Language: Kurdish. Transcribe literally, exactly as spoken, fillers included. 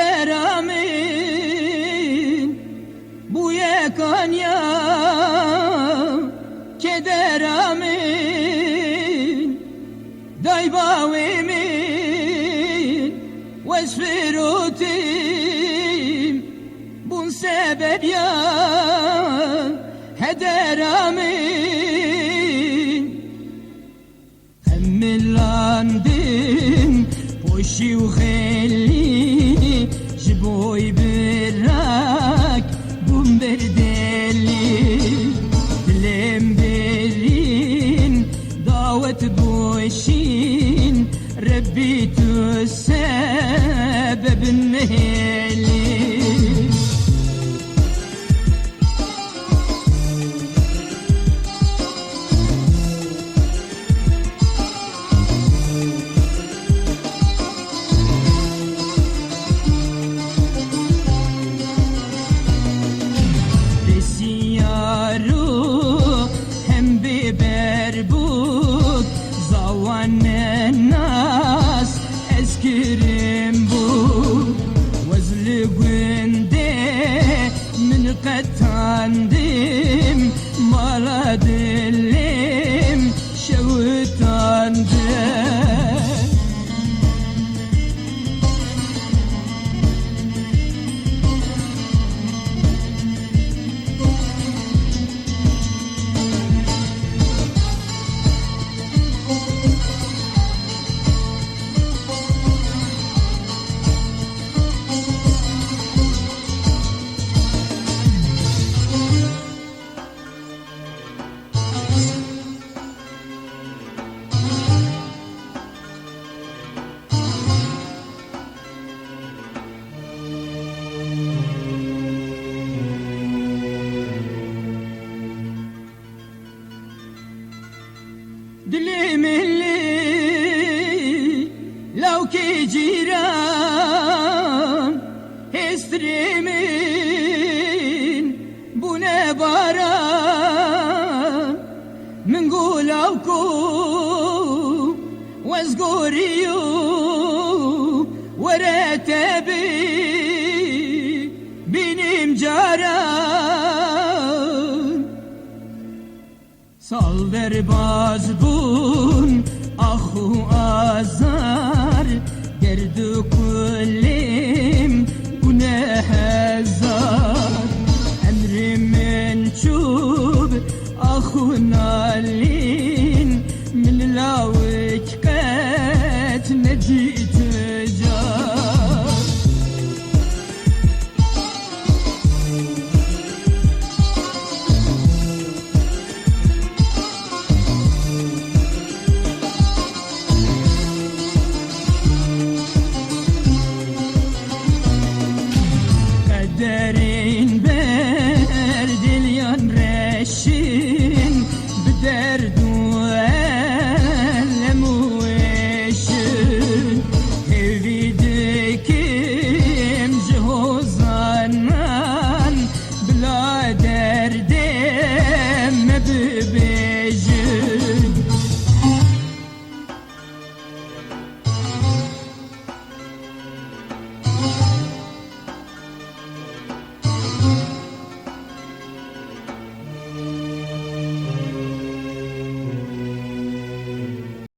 Dera min bûye kanya kedera min, day bawê min wez firotim bûn sebebiya hedera min. Hemilandim poşî û xêlî ji boy birak bûm berdelî. Dilêm birîn dawet boşîn Rebbî tu sebebin mihêlî. Bêsiyar û hem bêberbûk zawan nenas ez kirim bû. Wez li gundê min qetandim, mala dilêm şewitande. Dilê min lê lawkê cîran, hêstirê min bûne baran. Min got lawko wez gorî û were te bî bînim caran. Sal derbaz bûn ax û azar, derd û kulêm bûne hezar. Emrê min çûb ax û nalîn, min lawik qet nedît car. Qederên